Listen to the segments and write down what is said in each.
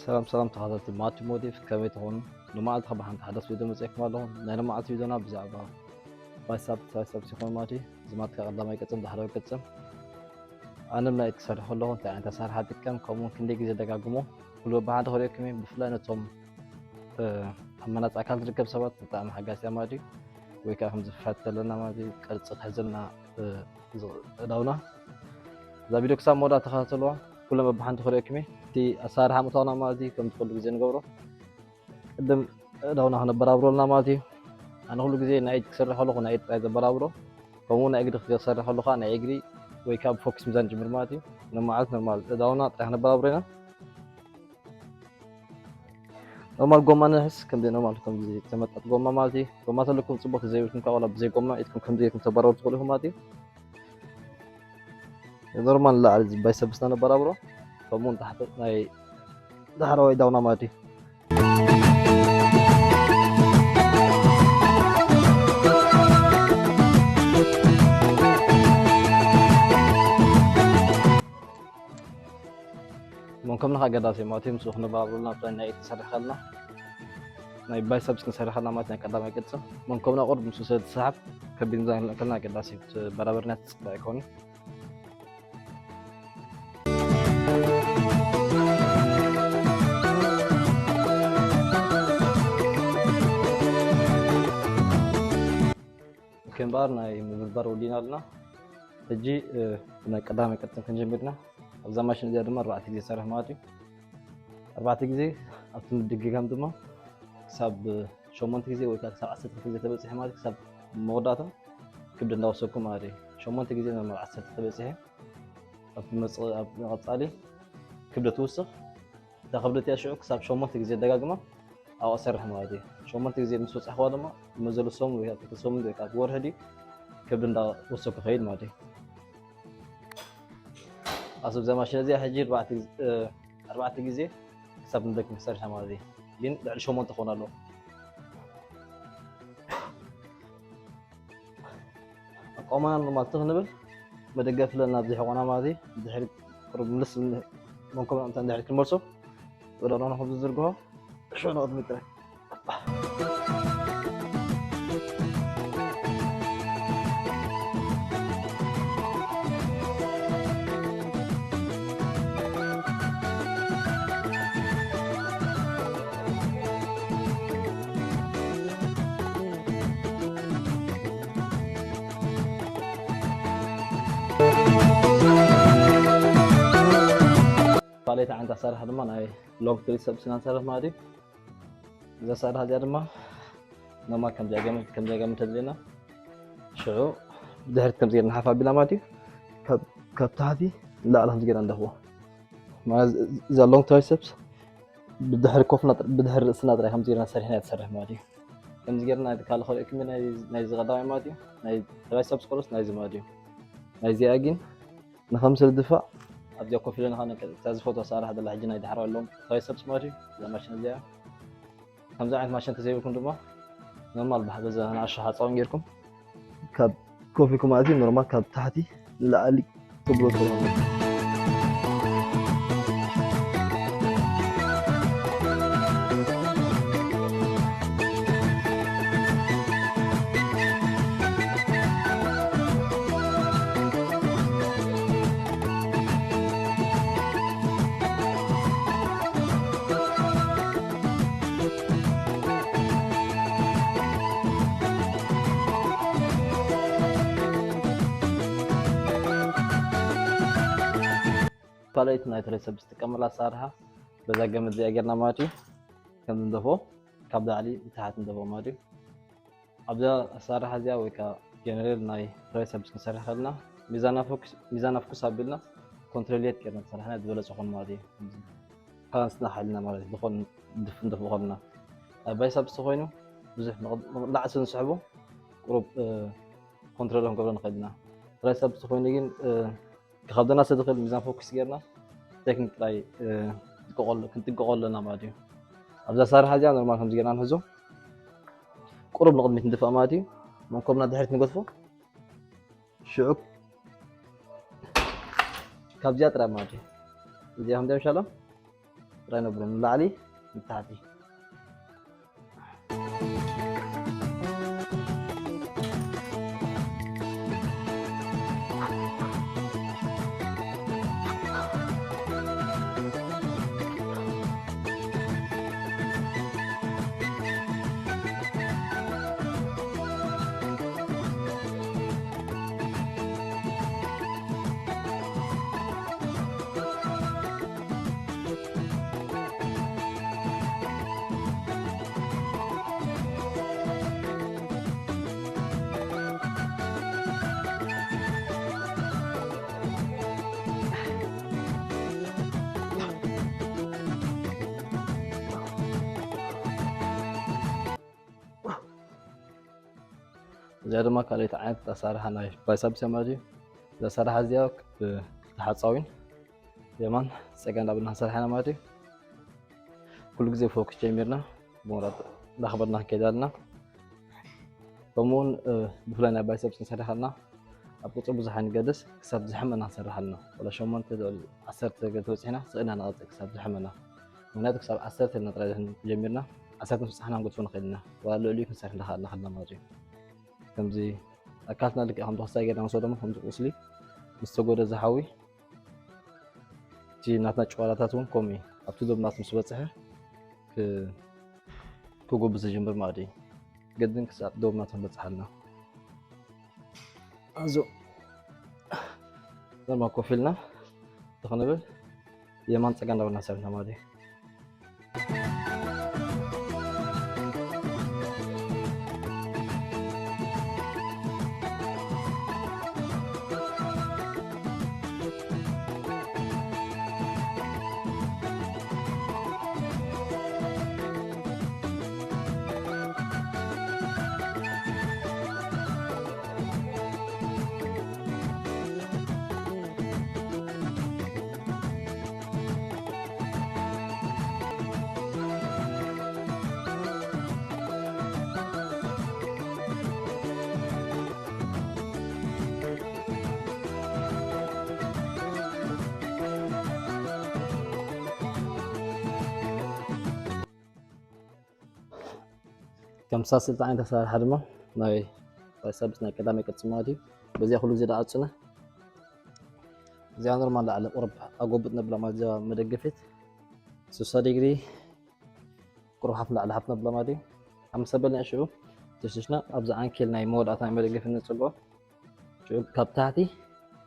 ሰላም ሰላም ተኸታተልቲ ማቲ ሞዲፍ፣ ከመይ ትኾኑ? ንመዓልቲ ካብ ሓንቲ ሓዳስ ቪድዮ መፅኤኩም ኣለኹ። ናይ መዓልቲ ቪድዮና ብዛዕባ ባይሳፕ ትራይሳፕ ይኾን ማለት እዩ። ዝማትካ ቀዳማይ ቅፅም ዳሕራዊ ቅፅም ኣንም ናይ ትሰርሕ ኣለኹ፣ እንታይ ዓይነት ኣሰራርሓ ጥቀም፣ ከምኡ እውን ክንደይ ግዜ ደጋግሞ፣ ኩሉ በብሓደ ክርእየኩም እየ። ብፍላይ ነቶም ኣብ መናፃ ኣካል ዝርከብ ሰባት ብጣዕሚ ሓጋዚ ማለት እዩ። ወይ ከዓ ከምዚ ፈት ዘለና ማለት እዩ፣ ቅርፂ ክሕዘልና እዳውና። እዛ ቪድዮ ክሳብ መወዳእ ተኸታተልዋ። ኩሎም በብሓንቲ ክርእየኩም እየ። እቲ ኣሰራርሓ ምእታውና ማለት እዩ ከም ኩሉ ግዜ ንገብሮ፣ ቅድም እዳውና ክነበራብረልና ማለት እዩ። ኣነ ኩሉ ግዜ ናይ ኢድ ክሰርሕ ከለኹ ናይ ኢድ ጥራይ ዘበራብሮ፣ ከምኡ ናይ እግሪ ክሰርሕ ከለኹ ናይ እግሪ ወይ ካብ ፎክስ ሚዛን ጅምር ማለት እዩ። ንመዓልቲ ኖርማል እዳውና ጥራይ ክነበራብሮ ኢና። ኖርማል ጎማ ንሕስ ከምዚ ኖርማል ከምዚ ተመጣጥ ጎማ ማለት እዩ። ጎማ ተለኩም ፅቡቅ ተዘይብልኩም ካብ ዋላ ብዘይ ጎማ ኢድኩም ከምዚ ጌርኩም ተበራብሩ ትኽእሉ ኢኹም ማለት እዩ። ኖርማል ንላዕሊ ዝባይ ሰብስና ነበራብሮ ከምኡ ንታሕቲ ናይ ዳሕራዋይ ዳውና ማለት እዩ። መንከምና ኣገዳሲ እዩ ማለት እዩ። ምስኡ ክንበራብሩልና ብላይ ናይ ኢድ ክንሰርሕ ከለና ናይ ባይሰፕስ ክንሰርሕ ከለና ማለት ናይ ቀዳማይ ቅርፂ መንከምና ቁርብ ምስኡ ስለ ትሰሓብ ከቢድ ምዛን ክልእከልና ኣገዳሲ እዩ። እቲ በራበርና ትፅባእ ኣይኮኑን። ኦኬ እምበኣር ናይ ምብርባር ወዲእና ኣለና። ሕጂ ናይ ቀዳማይ ቅርፂ ክንጀምር ኢና። ኣብዛ ማሽን እዚኣ ድማ ኣርባዕተ ግዜ ትሰርሕ ማለት እዩ። ኣርባዕተ ግዜ ኣብቲ ምድግጋም ድማ ክሳብ ሸሞንተ ግዜ ወይ ከዓ ክሳብ ዓሰርተ ክልተ ግዜ ተበፂሐ ማለት ክሳብ መወዳእታ ክብዲ እንዳወሰድኩ ማለት እዩ። ሸሞንተ ግዜ ናብ ዓሰርተ ተበፂሐ ኣብቲ መፅ- ኣብ መቐፃሊ ክብደት ትውስኽ። እታ ክብደት እያ ሽዑ ክሳብ ሸሞንተ ግዜ ደጋግማ ኣብኣ ትሰርሕ ማለት እዩ። ሸሞንተ ግዜ ምስ በፃሕክዋ ድማ መዘሉ ሰሙን ወይ ከዓ ክልተ ሰሙን ወይ ከዓ ብወርሒ ድዩ ክብዲ እንዳወሰድኩ ከይድ ማለት እዩ። ኣብዚ ኣብዛ ማሽን እዚኣ ሕጂ ኣርባዕተ ግዜ- ኣርባዕተ ግዜ ክሳብ ንደክም ክሰርሕ ማለት እዩ። ግን ልዕሊ ሸሞንተ ክኾን ኣለዎ። ኣቋማና ኖርማል ትኽ ንብል መደገፍ ለና ኣብዚ ሕቆና ማለት እዩ። ድሕሪ ቁሩብ ምልስ መንኮብና እንተ ድሕሪ ክንመልሶ ወደ ሮና ከም ዝዝርግሆ ሽዑ ንቕድሚት ጥራይ። ካልኣይቲ ዓይነት ኣሰራርሓ ድማ ናይ ሎንግ ትሪሰፕስ ኢና ንሰርሕ ማለት እዩ። እዛ ኣሰራርሓ እዚኣ ድማ ኖርማል ከምዚኣ ገመድ ከምዚኣ ገመድ ተድልየና ሽዑ ብድሕሪት ከምዚ ጌርና ሓፍ ኣቢልና ማለት እዩ። ካብ- ካብ ታሕቲ ንላዕሊ ከምዚ ጌርና ንደፍኦ ማለት እዛ ሎንግ ትራይሰፕስ ብድሕሪ ኮፍና ጥር- ብድሕሪ ርእስና ጥራይ ከምዚ ጌርና ሰሪሕና እያ ትሰርሕ ማለት እዩ። ከምዚ ጌርና ናይ ካልእ ከርእየኩም ናይ- ናይዚ ቀዳማይ ማለት እዩ። ናይ ትራይሰፕስ ቁርስ ናይዚ ማለት እዩ። ናይዚኣ ግን ንኸምስል ድፋዕ ኣብዚኣ ኮፍ ኢለ ንኻ ነቀ- እታ ዝፈትዋ ኣሰራርሓ ዘላ ሕጂ ናይ ዳሕራዋይ ሎንግ ትራይሰፕስ ማለት እዩ። እዛ ማሽን እዚኣ ከምዚ ዓይነት ማሽን ተዘይብልኩም ድማ ኖርማል ብሓ- በዛ ንኣሽቱ ሓፃውን ጌርኩም ካብ ኮፍ ኢልኩም ማለት እዩ ኖርማል ካብ ታሕቲ ንላዕሊ ትብሎ ትብሎ። ካልኣይቲ ናይ ትራይሰፕስ ዝጥቀመላ ኣሰራርሓ በዛ ገመድ እዚኣ ጌርና ማለት እዩ። ከም ንደፍኦ ካብ ላዕሊ ንታሕቲ ንደፍኦ ማለት እዩ። ኣብዛ ኣሰራርሓ እዚኣ ወይ ከዓ ጀነራል ናይ ትራይሰፕስ ክንሰርሕ ከለና ሚዛና ፎክስ- ሚዛና ፍኩስ ኣቢልና ኮንትሮል የት ጌርና ዝሰራሕና ዝበለፀ ኾን ማለት እዩ። ባላንስና ሓይልና ማለት እዩ። ዝኾን ድፍ- ንደፍኦ ከለና ኣብ ባይሰፕስ ተኾይኑ ብዙሕ ምቕ- ምቕላዕ ስለ ንስሕቦ ቁሩብ እ፣ ኮንትሮል ክንገብሮ ንኽእል ኢና። ትራይሰፕስ ተኾይኑ ግን እ፣ ክኸብደና ስለ ዝኽእል ሚዛን ፎክስ ጌርና ቴክኒክ ጥራይ እ፣ ክንጥቀቐሉ ኣለና ማለት እዩ። ኣብዛ ኣሰራርሓ እዚኣ ኖርማል ከምዚ ጌርና ንሕዞ፣ ቁሩብ ንቕድሚት ንድፋእ ማለት እዩ። መንኮብና ድሕሪት ንገድፎ። ሽዑ ካብዚኣ ጥራይ ማለት እዩ። እዚኣ ከም ደምሻሎ ጥራይ ነብሎ ንላዕሊ ንታሕቲ። እዚኣ ድማ ካልኣይቲ ዓይነት ኣሰራርሓ ናይ ባይሰፕስ እያ ማለት እዩ። እዛ ኣሰራርሓ እዚኣ ብክልተ ሓፃዊን የማን ፀጋ እንዳበልና ክንሰርሓ ኢና ማለት እዩ። ኩሉ ግዜ ፎክስ ጀሚርና ብምቑራፅ እንዳኸበድና ክንከይድ ኣለና። ከምኡውን ብፍላይ ናይ ባይሰፕስ ክንሰርሕ ከለና ኣብ ቁፅሪ ብዙሕ ኣይንገድስ፣ ክሳብ ዝሕመና ክንሰርሕ ኣለና። ወላ ሸሞንተ ልዕሊ ዓሰርተ ገለ ተበፂሕና ስቕ ኢልና ንቐፅል ክሳብ ዝሕመና። ምኽንያቱ ክሳብ ዓሰርተ ኢልና ጥራይ ጀሚርና ዓሰርተ ምስ በፃሕና ክንገድፎ ንኽእል ኢና። ወላ ልዕሊኡ ክንሰርሕ እንዳኸኣልና ከለና ማለት እዩ። ከምዚ ኣካላትና ልክዕ ከምዚ ክሳይ ጌርና ንወስዶ፣ ከምዚ ቁስሊ ምስ ተጎደ ዝሓዊ፣ እቲ ናትና ጨዋዳታት እውን ከምኡ እዩ። ኣብቲ ዶብ ናት ምስ በፅሐ ክ-፣ ክጎብዝ ዝጅምር ማለት እዩ። ግድን ክሳብ ዶብ ናት ክንበፅሕ ኣለና። ኣዞ ኖርማል ኮፍ ኢልና ተኽንብል የማን ፀጋ እንዳበልና ሰርሕና ማለት እዩ። ከም ሳልሰይቲ ዓይነት ኣሰራርሓ ድማ ናይ ባይሰፕስ ናይ ቀዳማይ ቅርፂ ማለት እዩ። በዚኣ ኩሉ ግዜ ደኣ ኣፅነ። እዚኣ ኖርማል ላዕሊ ቁሩብ ኣጎብጥ ነብላ ማለት እዚኣ መደገፊት ስሳ ዲግሪ ቁሩብ ሓፍ ላዕሊ ሓፍ ነብላ ማለት እዩ። ሓምሳ በልና ሽዑ ተሽሽና ኣብዚ ዓንኬል ናይ መወዳእታ ናይ መደገፊ ንፅልኦ። ሽዑ ካብ ታሕቲ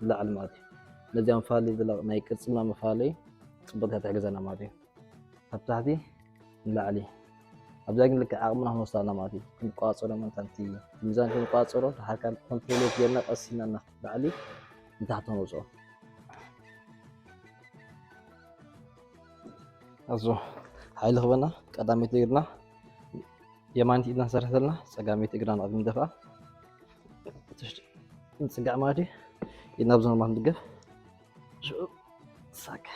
ንላዕሊ ማለት እዩ። ነዚኣ መፈላለይ ዘላ ናይ ቅርፅና መፈላለይ ፅቡቅ ትሕግዘና ማለት እዩ። ካብ ታሕቲ ንላዕሊ። ኣብዚኣ ግን ልክዕ ዓቕምና ክንወስድ ኣለና ማለት እዩ። ክንቆፃፀሮ መታን እቲ ሚዛን ክንቆፃፀሮ፣ ድሓር ካብ ኮንትሮል ጌርና ቀስ ኢልና ንላዕሊ ንታሕቲ ክነውፅኦ። ኣዞ ሓይሊ ክበና ቀዳመይቲ እግርና የማኒት ኢድና ንሰርሕ ዘለና፣ ጸጋመይቲ እግርና ንቕድሚ ንደፍኣ። ትሽት-፣ ንጽጋዕ ማለት እዩ። ኢድና ብዞ ኖርማል ንድገፍ። ሽዑ ሳክ።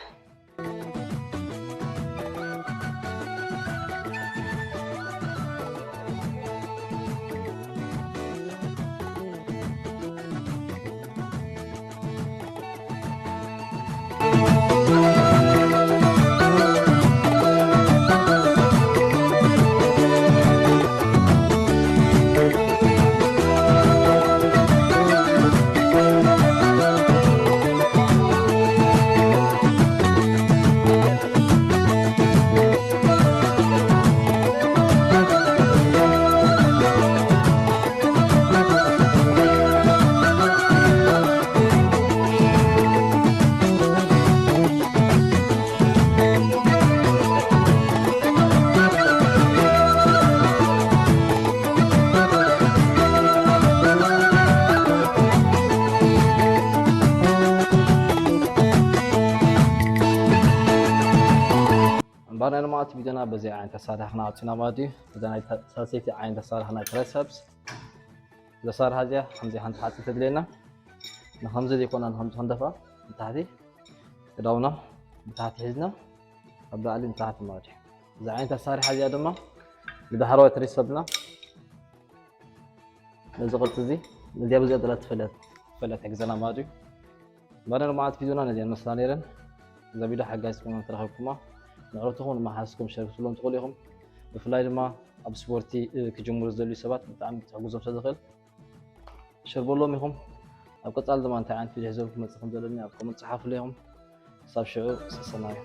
እምበኣር ናይ ሎማዓንቲ ቪድዮና በዚ ዓይነት ኣሳርሓ ክነዓጹ ኢና ማለት እዩ። እዛ ናይ ሳልሰይቲ ዓይነት ኣሳርሓ ናይ ትራይሰፕስ፣ እዛ ኣሳርሓ እዚኣ ከምዚ ሓንቲ ሓፂን ተድልየና። ንከምዚ ዘይኮና ንከምዚ ክንደፋ፣ ብታሕቲ ክዳውና ብታሕቲ ሒዝና ካብ ላዕሊ ንታሕቲ ማለት እዩ። እዚ ዓይነት ኣሰራርሓ እዚኣ ድማ ንዳሕረዋይ ትሪሰፕና ነዚ ቅርፂ እዚ ነዚኣ ብዚኣ ጥላ ትፈለያ ትፈለያ ትሕግዘና ማለት እዩ። ባነር መዓት ቪድዮና ነዚኣን መስላ ነይረን። እዛ ቪድዮ ሓጋዚት ኮይና ተረኺብኩማ፣ ንዕረትኹም ንመሓዝኩም ሸር ክትብሎም ትኽእሉ ኢኹም። ብፍላይ ድማ ኣብ ስፖርቲ ክጅምሩ ዝደልዩ ሰባት ብጣዕሚ ክትሕግዞም ስለዝኽእል ሸር በሎም ኢኹም። ኣብ ቀፃሊ ድማ እንታይ ዓይነት ቪድዮ ሒዘልኩም ክመፅእ ከም ዘለኒ ኣብ ኮመንት ፀሓፉለይ ኢኹም። ክሳብ ሽዑ ሰሰናዩ።